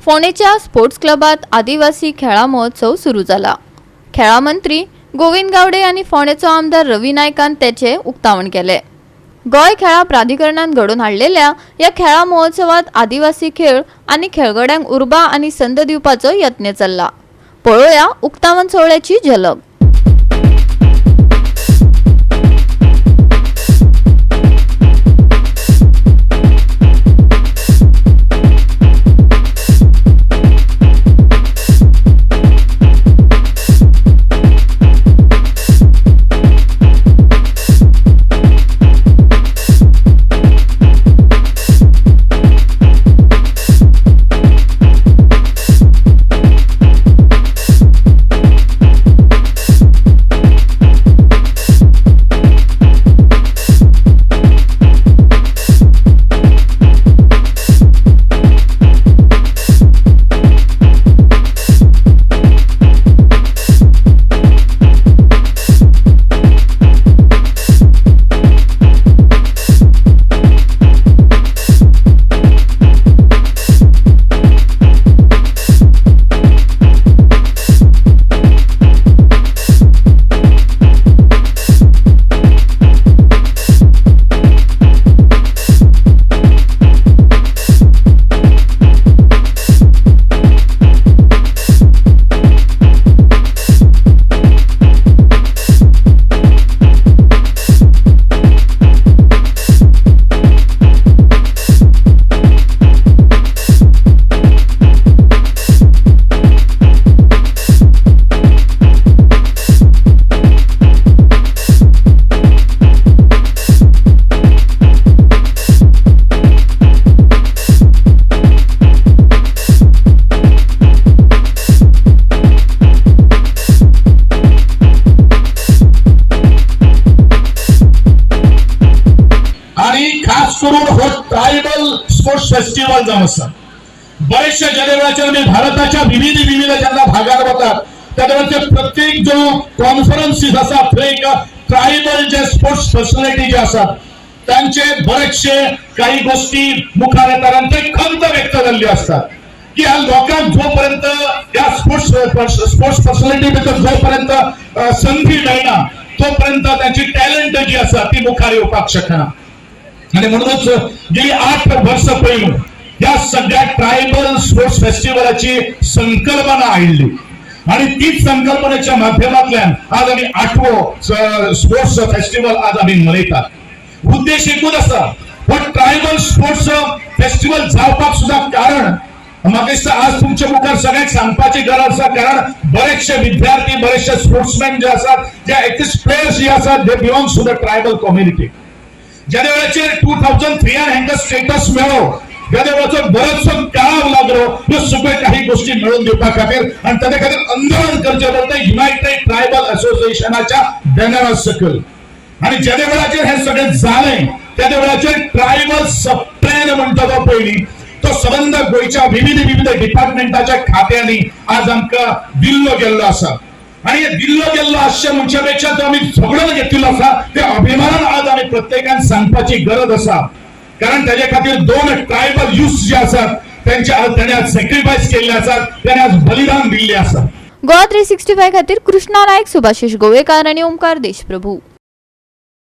फोंडेच्या sports क्लबात आदिवासी खेळां महोत्सव सुरू जाला. खेळां मंत्री गोविंद गावडे आनी फोंडेचो आमदार रवी नायकान तेचे उक्तावण केले. गोंय खेळां प्राधिकरणान घडोवन हाडलेल्या ह्या खेळां महोत्सवात आदिवासी खेळ आनी खेळगड्यांक उर्बा आनी संद दिवपाचो यत्न चल्ला. पळोवया उक्तावण सोहळ्याची झलक. आणि खास करून हो ट्रायबल स्पोर्ट्स फेस्टिवल जावन आसा. बरेचशे ज्या वेळाचेर आमी भारताच्या विविध विविध जेन्ना भागार वतात त्या वेळाचेर प्रत्येक जो कॉन्फरन्सीस आसा थंय एक ट्रायबल जे स्पोर्ट्स पर्सनॅलिटी जे आसात तांचे बरेचशे काही गोष्टी मुखार येतात आणि ते खंत व्यक्त जाल्ली असतात की ह्या लोकांक जोपर्यंत ह्या स्पोर्ट्स स्पोर्ट्स पर्सनॅलिटी भितर जोपर्यंत संधी मेळना तोपर्यंत त्यांची टॅलंट जी आसा ती मुखार येवपाक शकना. आणि म्हणूनच गेली 8 वर्ष पयलू या सगळ्या ट्रायबल स्पोर्ट्स फेस्टिवलाची संकल्पना हाडली आणि तीच संकल्पनेच्या माध्यमांतल्यान आज आमी आठवो स्पोर्ट्स फेस्टिवल आज आमी मनयतात. उद्देश एकूच आसा, हो ट्रायबल स्पोर्ट्स फेस्टिवल जावपाक सुद्धा कारण म्हाका दिसता आज तुमच्या मुखार सगळ्यांक सांगपाची गरज आसा, कारण बरेचशे विद्यार्थी, बरेचशे स्पोर्ट्समॅन जे आसात, जे एक्सिस्ट प्लेयर्स जे आसात, they belongs to the tribal community. ज्या वेळाचेर 2003 हांकां स्टेटस मेळ्ळो त्या वेळाचो बरोचसो काळ लागलो ह्यो सगळ्यो काही गोष्टी मेळोवन दिवपा खातीर आणि ताच्या खातीर आंदोलन करचें पडलें युनायटेड ट्रायबल असोसिएशनाच्या बॅनरा सकयल. आणि ज्या वेळाचेर हें सगळें जालें त्या वेळाचेर ट्रायबल सबप्लॅन म्हणटा तो पयलीं तो सबंद गोंयच्या विविध विविध डिपार्टमेंटाच्या खात्यांनी आज आमकां दिल्लो गेल्लो आसा. आणि हे दिल्लो गेल्लो आसचें म्हणच्या पेक्षा तो आमी झगडून घेतिल्लो आसा ते अभिमानान आज आमी प्रत्येकान सांगपाची गरज आसा, कारण त्याच्या खातीर दोन ट्रायबल युथ जे आसात त्यांचे आज ताणें आज सॅक्रिफायस केल्ले आसात, ताणें आज बलिदान दिल्लें आसा. गोवा 365 खातीर कृष्णा नायक, सुभाषिश गोवेकार आनी ओमकार देशप्रभू.